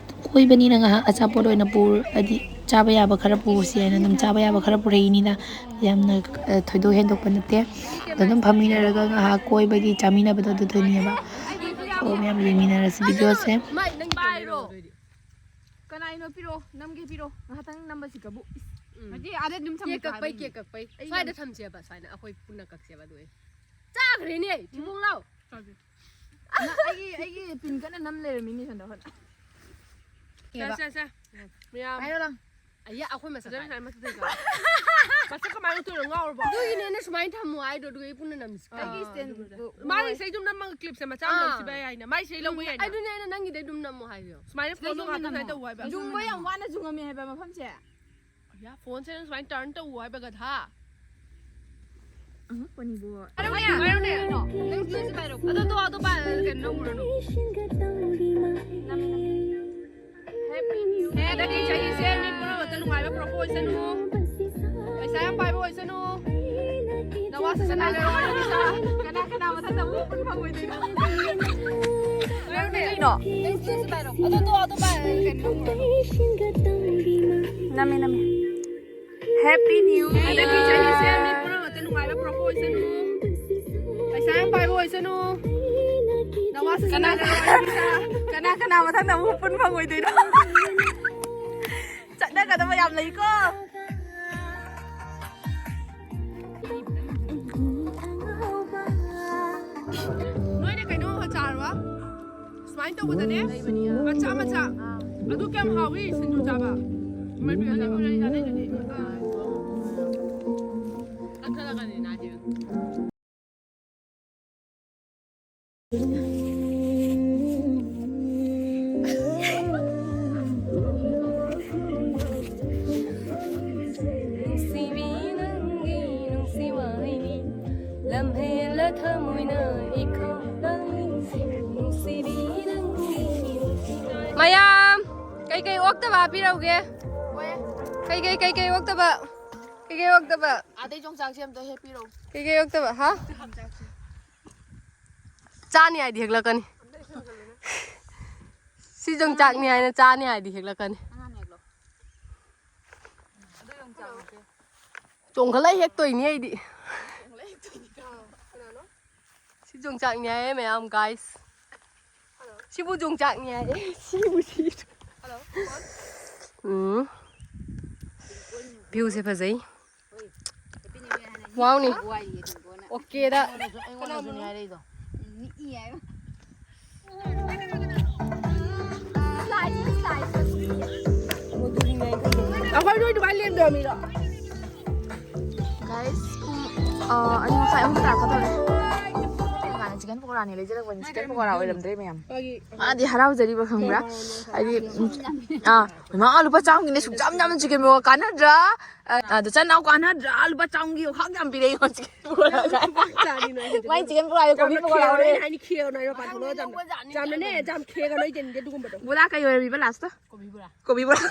ꯀꯣꯏꯕꯅꯤꯅ ꯉꯥꯏꯍꯥꯛ ꯑꯆꯥꯄꯣꯠ ꯑꯣꯏꯅ ꯄꯨꯔ-, ꯍꯥꯏꯗꯤ ꯆꯥꯕ ꯌꯥꯕ ꯈꯔ ꯄꯨꯁꯤ ꯍꯥꯏꯅ ꯑꯗꯨꯝ ꯆꯥꯕ ꯌꯥꯕ ꯈꯔ ꯄꯨꯔꯛꯏꯅꯤꯗ꯫ ꯌꯥꯝꯅ, ꯑ, ꯊꯣꯏꯗꯣꯛ ꯍꯦꯟꯗꯣꯛꯄ ꯅꯠꯇꯦ꯫ ꯑꯗꯣ ꯑꯗꯨꯝ ꯐꯝꯃꯤꯟꯅꯔꯒ ꯉꯥꯏꯍꯥꯛ ꯀꯣꯏꯕꯒꯤ ꯆꯥꯃꯤꯟꯅꯕꯗꯣ ꯑꯗꯨꯗꯨꯅꯦꯕ꯫ ꯑꯣ, ꯃꯌꯥꯝ ꯌꯦꯡꯃꯤꯟꯅꯔꯁꯤ videoꯁꯦ꯫ ꯃꯥꯏ, ꯅꯪꯒꯤ ꯄꯥꯏꯔꯣ꯫ ꯀꯅꯥꯏꯅꯣ? ꯄꯤꯔꯛꯑꯣ, ꯅꯝꯒꯦ ꯄꯤꯔꯛꯑꯣ꯫ ꯉꯥꯏꯍꯥꯛꯇꯪ ꯅꯝꯕꯁꯤꯗꯕꯨ꯫ ꯏꯁ, ꯎꯝ꯫ ꯅꯠꯇꯦ, ꯑꯥꯗ ꯑꯗꯨꯝ ꯊꯝꯃꯨ ꯀꯦꯛ ꯀꯛꯄꯩ, ꯍꯥꯏꯕꯅꯤ꯫ ꯀꯦꯛ ꯀꯛꯄꯩ꯫ ꯑꯩ ꯁ꯭ꯋꯥꯏꯗ ꯅꯝ- ꯊꯝꯁꯦꯕ, ꯁ꯭ꯋꯥꯏꯗ ꯑꯩꯈꯣꯏ ꯄꯨꯟꯅ ꯀꯛꯁꯦꯕ ꯑꯗꯨ ꯑꯣꯏ꯫ ꯆꯥꯈ꯭ꯔꯦꯅꯦ, ꯊꯤꯕꯣꯡ ꯂꯥꯎ꯫ ꯆꯥꯒꯦ꯫ ꯅ-, ꯑꯩꯒꯤ, ꯑꯩꯒꯤ ꯄꯤꯟ ꯀꯟꯅ ꯅꯝ ꯂꯩꯔꯝꯃꯤꯅꯦ ꯁꯣꯝꯗ ꯍꯣꯠꯅ꯫ ꯁꯦ, ꯁꯦ, ꯁꯦ꯫ ꯃꯌꯥꯝ꯫ ꯄꯥꯏꯔꯣ ꯂꯥꯎ꯫ ꯑꯩꯌꯥ, ꯑꯩꯈꯣꯏ ꯃꯁꯛ ꯐꯖꯅ ꯀꯥꯏ? ꯁꯥꯏ, ꯃꯁꯛ ꯐꯖꯩꯀꯣ꯫ ꯃꯁꯛ ꯀꯃꯥꯏꯅ ꯎꯠꯇꯣꯏꯅꯣ? ꯉꯥꯎꯔꯕꯣ? ꯑꯗꯨꯒꯤꯅꯦ ꯑꯩꯅ ꯁꯨꯃꯥꯏꯅ ꯊꯝꯃꯣ ꯍꯥꯏꯗꯣ, ꯑꯗꯨꯒ ꯑꯩ ꯄꯨꯟꯅ ꯅꯝꯁꯤ꯫ ꯑꯥ, ꯑꯩꯒꯤ stand ꯑꯗꯨꯕꯨꯗꯤ꯫ ꯎ-, ꯎ-, ꯃꯥꯒꯤ ꯎ-, ꯏꯁꯩ ꯁꯨꯝ ꯅꯝꯃꯒ clipꯁꯦ ꯃꯆꯥ ꯑꯃ ꯑꯥ꯫ ꯂꯧꯁꯤꯕ ꯌꯥꯏꯅ꯫ ꯃꯥꯏ ꯏꯁꯩ ꯂꯧꯕ ꯌꯥꯏꯅ꯫ ꯑꯗꯨꯅꯦ ꯑꯩꯅ ꯅꯪꯒꯤꯗꯩ ꯑꯗꯨꯝ ꯅꯝꯃꯣ ꯍꯥꯏꯁꯦ꯫ ꯁꯨꯃꯥꯏꯅ ꯁꯤꯗꯩ ꯐꯣꯟꯗꯣ ꯁꯨꯝ ꯉꯥꯛꯇꯪ ꯁꯨꯃꯥꯏꯅ ꯅꯝꯃꯣ꯫ ꯇꯧ ꯍꯥꯏꯕ꯫ ꯌꯨꯡꯕ ꯌꯥꯝ ꯋꯥꯅ ꯌꯨꯡꯉꯝꯃꯦ ꯍꯥꯏꯕ ꯃꯐꯝꯁꯦ꯫ ꯑꯌꯥ, ꯐꯣꯟꯁꯦ ꯅꯪ ꯁꯨꯃꯥꯏꯅ turn ꯇꯧ ꯍꯥꯏꯕ, ꯒꯙꯥ꯫ ꯑꯉꯛꯄꯅꯤꯕꯣ꯫ ꯄꯥꯏꯔꯛꯎꯅꯦ, ꯄꯥꯏꯔꯛꯎꯅꯦ꯫ ꯅꯪ ꯁꯤꯗꯩꯁꯤ ꯄꯥꯏꯔꯛꯎ꯫ ꯑꯗꯣ, ꯑꯗꯣ, ꯑꯗꯣ ꯄꯥꯏ-, ꯀꯩꯅꯣ ꯇꯧꯔꯨꯔꯅꯨ꯫ ꯅꯝꯃꯦ, ꯅꯝꯃꯦ꯫ Happy New Year꯫ ꯍꯟꯗꯛꯀꯤ ꯆꯍꯤꯁꯦ ꯃꯤ ꯄꯨꯝꯅꯃꯛꯇ ꯅꯨꯡꯉꯥꯏꯕ ꯄꯨꯔꯛꯄ ꯑꯣꯏꯁꯅꯨ꯫ ꯄꯩꯁꯥ ꯌꯥꯝ ꯄꯥꯏꯕ ꯑꯣꯏꯁꯅꯨ꯫ ꯅꯋꯥꯁꯨ ꯁꯅꯥ ꯂꯩꯔꯣ꯫ ꯀꯅꯥ ꯀꯅꯥ ꯃꯊꯪꯗ ꯑꯃꯨꯛ ꯄꯨꯟ ꯐꯪꯉꯣꯏꯗꯣꯏꯅꯣ? ꯀꯩꯅꯣ? ꯑꯗꯣ, ꯑꯗꯣ, ꯑꯗꯣ ꯄꯥꯏ-, ꯀꯩꯅꯣ ꯇꯧꯔꯣ꯫ ꯅꯝꯃꯦ, ꯅꯝꯃꯦ꯫ Happy New Year꯫ ꯍꯟꯗꯛꯀꯤ ꯆꯍꯤꯁꯦ ꯃꯤ ꯄꯨꯝꯅꯃꯛꯇ ꯅꯨꯡꯉꯥꯏꯕ ꯄꯨꯔꯛꯄ ꯑꯣꯏꯁꯅꯨ꯫ ꯄꯩꯁꯥ ꯌꯥꯝ ꯄꯥꯏꯕ ꯑꯣꯏꯁꯅꯨ꯫ ꯅꯋꯥꯁꯨ ꯀꯅꯥ, ꯁꯅꯥ ꯂꯩꯔꯣ꯫ ꯀꯅꯥ ꯀꯅꯥ ꯃꯊꯪꯗ ꯑꯃꯨꯛ ꯄꯨꯟ ꯐꯪꯉꯣꯏꯗꯣꯏꯅꯣ? ꯆꯠꯅꯒꯗꯕ ꯌꯥꯝ ꯂꯩꯀꯣ꯫ ꯅꯣꯏꯅ ꯀꯩꯅꯣ ꯆꯥꯔꯕ? ꯁꯨꯃꯥꯏꯅ ꯇꯧꯕꯗꯅꯦ, ꯃꯆꯥ ꯃꯆꯥ꯫ ꯑꯗꯨ ꯀꯌꯥꯝ ꯍꯥꯎꯏ ꯁꯤꯡꯖꯨ ꯆꯥꯕ꯫ ꯃꯔꯃꯤ ꯑꯆꯥꯄꯣꯠ ꯆꯥꯅꯩꯗꯨꯗꯤ꯫ ꯀꯛꯊꯠꯂꯒꯅꯤ ꯅꯥꯗꯤ꯫ ꯅꯨꯡꯁꯤꯕꯤ ꯅꯪꯒꯤ ꯅꯨꯡꯁꯤ ꯋꯥꯍꯩꯅꯤ, ꯂꯝꯍꯦꯜꯂ ꯊꯃꯣꯏꯅ ꯏꯈꯪ ꯈꯪꯍꯟꯁꯤ꯫ ꯅꯨꯡꯁꯤꯕꯤ ꯅꯪꯒꯤ ꯅꯨꯡꯁꯤ ꯋꯥꯍꯩꯅꯤ꯫ ꯃꯌꯥꯝ, ꯀꯩꯀꯩ ꯑꯣꯛꯇꯕ ꯍꯥꯞꯄꯤꯔꯛꯎꯒꯦ? ꯀꯩꯀꯩ, ꯀꯩꯀꯩ ꯑꯣꯛꯇꯕ? ꯀꯩꯀꯩ ꯑꯣꯛꯇꯕ? ꯑꯗꯩ ꯌꯣꯡꯆꯥꯛꯁꯦ ꯑꯝꯇ ꯍꯦꯛꯄꯤꯔꯛꯎ꯫ ꯀꯩꯀꯩ ꯑꯣꯛꯇꯕ? ꯍꯥ? ꯆꯥꯅꯤ ꯍꯥꯏꯗꯤ ꯍꯦꯛꯂꯛꯀꯅꯤ꯫ ꯁꯤ ꯌꯣꯡꯆꯥꯛꯅꯤ ꯍꯥꯏꯅ ꯆꯥꯅꯤ ꯍꯥꯏꯗꯤ ꯍꯦꯛꯂꯛꯀꯅꯤ꯫ ꯑꯉꯥꯡ ꯍꯦꯛꯂꯣ꯫ ꯑꯗꯨ ꯌꯣꯡꯆꯥꯛ ꯅꯠꯇꯦ꯫ ꯆꯣꯡꯈꯠꯂ ꯍꯦꯛꯇꯣꯏꯅꯤ ꯑꯩꯗꯤ꯫ ꯁꯤ ꯌꯣꯡꯆꯥꯛꯅꯤ ꯍꯥꯏꯌꯦ ꯃꯌꯥꯝ, guys꯫ ꯁꯤꯕꯨ ꯌꯣꯡꯆꯥꯛꯅꯤ ꯍꯥꯏꯌꯦ꯫ ꯁꯤꯕꯨ ꯁꯤ꯫ ꯎꯝ꯫ View ꯁꯦ ꯐꯖꯩ꯫ Wow ꯅꯤ꯫ Okay ꯗ꯫ ꯑꯩꯉꯣꯟꯗꯁꯨꯅꯦ ꯍꯥꯏꯔꯛꯏꯗꯣ꯫ ꯑꯩꯈꯣꯏ ꯅꯣꯏ ꯑꯗꯨꯃꯥꯏꯅ ꯂꯦꯝꯗꯕ ꯃꯤꯔꯣ? Guys, ꯄꯨꯡ, ꯑ, ꯑꯅꯤ ꯃꯈꯥꯏ ꯑꯍꯨꯝ ꯇꯥꯔꯛꯀꯗꯧꯔꯦ꯫ ꯀꯥꯟꯗ chicken ꯄꯀꯣꯔꯥꯅꯦ ꯂꯩꯖꯔꯛꯄꯅꯤ꯫ Chicken ꯄꯀꯣꯔꯥ ꯑꯣꯏꯔꯝꯗ꯭ꯔꯦ ꯃꯌꯥꯝ꯫ ꯃꯥꯗꯤ ꯍꯔꯥꯎꯖꯔꯤꯕ ꯈꯪꯕ꯭ꯔꯥ? ꯍꯥꯏꯗꯤ, ꯎꯝ, ꯑꯥ, ꯃꯥ ꯂꯨꯄꯥ ꯆꯥꯝꯃꯒꯤꯅꯦ ꯁꯨꯛ ꯌꯥꯝ ꯌꯥꯝꯅ chicken ꯄꯀꯣꯔꯥ ꯀꯥꯟꯅꯗ꯭ꯔꯥ? ꯑ, ꯑꯗꯣ ꯆꯟ ꯅꯥꯎ ꯀꯥꯟꯅꯗ꯭ꯔꯥ? ꯂꯨꯄꯥ ꯆꯥꯝꯃꯒꯤ ꯈꯥꯛ ꯌꯥꯝ ꯄꯤꯔꯛꯏ ꯍꯧꯖꯤꯛ꯫ ꯃꯥꯏ chicken ꯄꯀꯣꯔꯥꯗꯣ ꯀꯣꯕꯤ ꯄꯀꯣꯔꯥ ꯑꯣꯏꯔꯦ꯫ ꯍꯥꯏꯅꯤ ꯈꯦꯔ ꯅꯣꯏ ꯃꯄꯥꯟ ꯊꯣꯛꯂꯛꯑꯣ ꯌꯥꯝꯅ꯫ ꯌꯥꯝꯅꯅꯦ, ꯌꯥꯝ ꯈꯦꯔꯒ ꯅꯣꯏ ꯌꯦꯟꯗꯦ ꯑꯗꯨꯒꯨꯝꯕꯗꯣ꯫ ꯕꯣꯂꯥ ꯀꯩ ꯑꯣꯏꯔꯝꯃꯤꯕ last ꯇ? ꯀꯣꯕꯤ ꯕꯣꯔꯥ꯫ ꯀꯣꯕꯤ ꯕꯣꯔꯥ꯫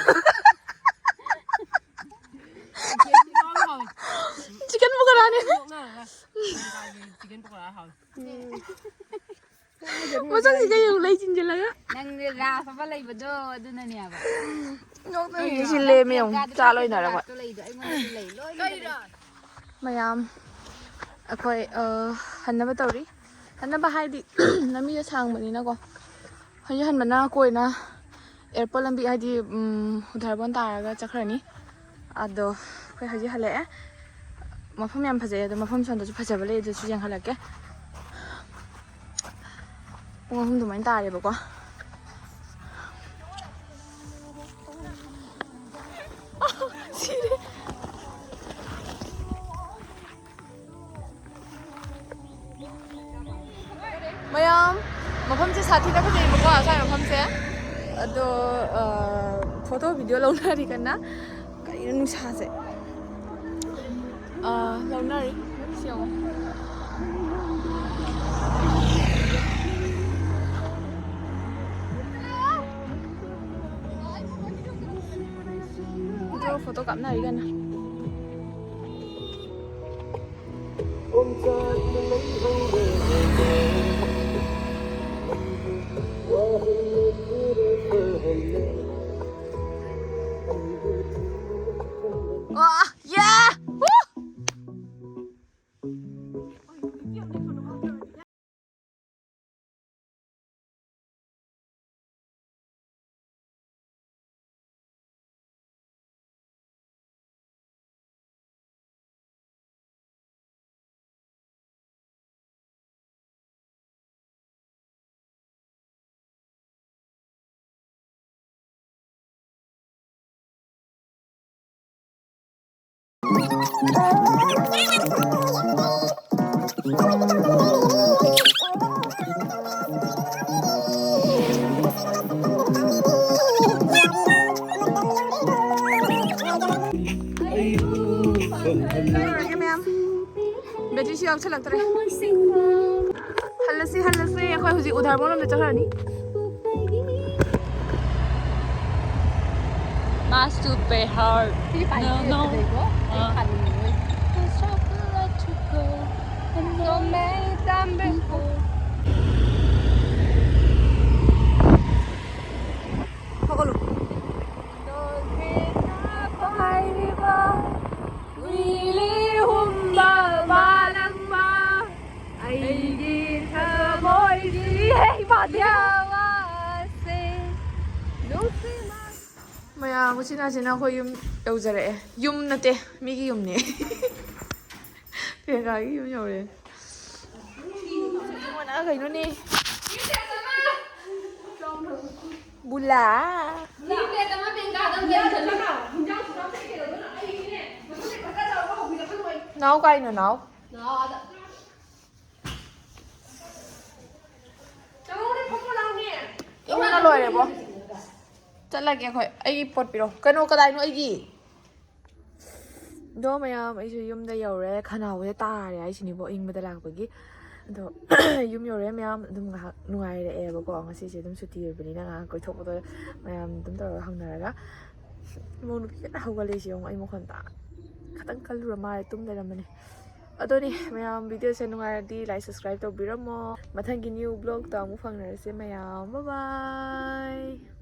Chicken ꯄꯀꯣꯔꯥꯅꯦ꯫ Chicken ꯄꯀꯣꯔꯥ ꯍꯥꯎꯋꯦ꯫ ꯃꯁꯛꯁꯤꯒ ꯌꯦꯡꯉꯨ, ꯂꯩ ꯆꯤꯟꯁꯤꯜꯂꯒ꯫ ꯅꯪꯗꯤ ꯔꯥꯁ ꯑꯃ ꯂꯩꯕꯗꯣ ꯑꯗꯨꯅꯅꯦꯕ꯫ ꯅꯣꯛꯅꯤꯡꯉꯤ, ꯁꯤ ꯂꯦꯝꯃꯦ ꯌꯦꯡꯉꯨ, ꯆꯥ ꯂꯣꯏꯅꯔꯒ꯫ ꯂꯩꯗꯣ ꯑꯩꯉꯣꯟꯗꯁꯨ ꯂꯩ, ꯂꯣꯏꯅ ꯂꯩ꯫ ꯃꯌꯥꯝ, ꯑꯩꯈꯣꯏ, ꯑ, ꯍꯟꯅꯕ ꯇꯧꯔꯤ꯫ ꯍꯟꯅꯕ ꯍꯥꯏꯗꯤ, ꯂꯝꯕꯤꯗꯣ ꯁꯥꯡꯕꯅꯤꯅꯀꯣ꯫ ꯍꯧꯖꯤꯛ ꯍꯟꯕꯅ ꯀꯣꯏꯅ ꯑꯦꯌꯥꯔꯄꯣꯔꯠ ꯂꯝꯕꯤ ꯍꯥꯏꯗꯤ, ꯎꯝ, ꯎꯙꯔꯕꯣꯟ ꯇꯥꯔꯒ ꯆꯠꯈ꯭ꯔꯅꯤ꯫ ꯑꯗꯣ ꯑꯩꯈꯣꯏ ꯍꯧꯖꯤꯛ ꯍꯜꯂꯛꯑꯦ꯫ ꯃꯐꯝ ꯌꯥꯝ ꯐꯖꯩ, ꯑꯗꯣ ꯃꯐꯝ ꯁꯣꯝꯗꯁꯨ ꯐꯖꯕ ꯂꯩ, ꯑꯗꯨꯁꯨ ꯌꯦꯡꯍꯜꯂꯛꯀꯦ꯫ ꯄꯨꯡ ꯑꯍꯨꯝ ꯑꯗꯨꯃꯥꯏꯅ ꯇꯥꯔꯦꯕꯀꯣ꯫ ꯁꯤꯔꯦ꯫ ꯃꯌꯥꯝ, ꯃꯐꯝꯁꯦ ꯁꯥꯊꯤꯅ ꯐꯖꯩꯕꯀꯣ, ꯁ꯭ꯋꯥꯏ ꯃꯐꯝꯁꯦ꯫ ꯑꯗꯣ, ꯑ, ꯐꯣꯇꯣ ꯚꯤꯗꯤꯑꯣ ꯂꯧꯅꯔꯤ ꯀꯟꯅ꯫ ꯀꯔꯤꯅꯣ ꯅꯨꯡꯁꯥꯁꯦ? ꯑ, ꯂꯧꯅꯔꯤ꯫ ꯁꯤ ꯌꯦꯡꯉꯣ꯫ ꯐꯣꯇꯣ, ꯐꯣꯇꯣ ꯀꯥꯞꯅꯔꯤ ꯀꯟꯅ꯫ ꯋꯥ! ꯌꯦ! ꯋꯨ! ꯀꯩꯗꯧꯔꯒꯦ ꯃꯌꯥꯝ? ꯕꯦꯇ꯭ꯔꯤꯁꯨ ꯌꯥꯎꯁꯜꯂꯛꯇ꯭ꯔꯦ꯫ ꯍꯜꯂꯁꯤ, ꯍꯜꯂꯁꯤ꯫ ꯑꯩꯈꯣꯏ ꯍꯧꯖꯤꯛ ꯎꯙꯔꯕꯣꯟ ꯂꯣꯝꯗ ꯆꯠꯈ꯭ꯔꯅꯤ꯫ Master Behar. ꯁꯤ ꯄꯥꯏꯁꯦ No, no. ꯐꯖꯩꯀꯣ? ꯑꯩ ꯑꯥ꯫ ꯄꯥꯅꯤꯡꯉꯦ꯫ ꯍꯧꯒꯠꯂꯨ꯫ ꯗꯣꯜꯐꯤꯟꯅ ꯄꯥꯏꯔꯤꯕ ꯂꯤꯂꯤ ꯍꯨꯝꯕ ꯃꯥꯂꯪꯕ ꯑꯩꯒꯤ ꯊꯃꯣꯏꯒꯤ ꯍꯦ ꯏꯃꯥꯗꯤ꯫ ꯌꯥꯋꯥꯁꯦ ꯅꯨꯡ ꯎꯆꯤꯟ ꯅꯥꯆꯤꯟꯅ ꯑꯩꯈꯣꯏ ꯌꯨꯝ ꯌꯧꯖꯔꯛꯑꯦ꯫ ꯌꯨꯝ ꯅꯠꯇꯦ, ꯃꯤꯒꯤ ꯌꯨꯝꯅꯦ꯫ ꯄ꯭ꯔꯤꯌꯥꯡꯀꯥꯒꯤ ꯌꯨꯝ ꯌꯧꯔꯦ꯫ ꯀꯩꯅꯣꯅꯦ? ꯕꯨꯂꯥ꯫ ꯅꯥꯎ ꯀꯥꯏꯅꯣ, ꯅꯥꯎ? ꯏꯪꯅ ꯂꯣꯏꯔꯦꯕꯣ꯫ ꯆꯠꯂꯒꯦ ꯑꯩꯈꯣꯏ꯫ ꯑꯩꯒꯤ ꯄꯣꯠ ꯄꯤꯔꯣ꯫ ꯀꯩꯅꯣ, ꯀꯗꯥꯏꯅꯣ ꯑꯩꯒꯤ? ꯑꯗꯣ ꯃꯌꯥꯝ, ꯑꯩꯁꯨ ꯌꯨꯝꯗ ꯌꯧꯔꯦ꯫ ꯈꯅꯥꯎꯁꯦ ꯇꯥꯔꯦ ꯍꯥꯏꯁꯤꯅꯤꯕꯣ, ꯏꯪꯕꯗ ꯂꯥꯛꯄꯒꯤ꯫ ꯑꯗꯣ ꯌꯨꯝ ꯌꯧꯔꯦ ꯃꯌꯥꯝ꯫ ꯑꯗꯨꯝ ꯉꯥꯏꯍꯥꯛ ꯅꯨꯡꯉꯥꯏꯔꯛꯑꯦꯕꯀꯣ꯫ ꯉꯁꯤꯁꯦ ꯑꯗꯨꯝ ꯁꯨꯇꯤ ꯑꯣꯏꯕꯅꯤꯅ ꯉꯥꯏꯍꯥꯛ ꯀꯣꯏꯊꯣꯛꯄꯗꯣ ꯃꯌꯥꯝ ꯑꯗꯨꯝ ꯇꯧꯔꯒ ꯍꯪꯅꯔꯒ꯫ ꯏꯃꯧ ꯅꯨꯄꯤ ꯀꯟꯅ ꯍꯧꯒꯠꯂꯛꯏꯁꯦ ꯌꯦꯡꯉꯣ꯫ ꯑꯩ ꯃꯈꯣꯟ ꯇꯥ-, ꯈꯇꯪ ꯀꯜꯂꯨꯔ ꯃꯥꯜꯂꯦ, ꯇꯨꯝ ꯂꯩꯔꯝꯕꯅꯦ꯫ ꯑꯗꯨꯅꯤ ꯃꯌꯥꯝ, ꯚꯤꯗꯤꯑꯣꯁꯦ ꯅꯨꯡꯉꯥꯏꯔꯗꯤ like, subscribe ꯇꯧꯕꯤꯔꯝꯃꯣ꯫ ꯃꯊꯪꯒꯤ new vlogꯇ ꯑꯃꯨꯛ ꯐꯪꯅꯔꯁꯦ ꯃꯌꯥꯝ꯫ Bye bye꯫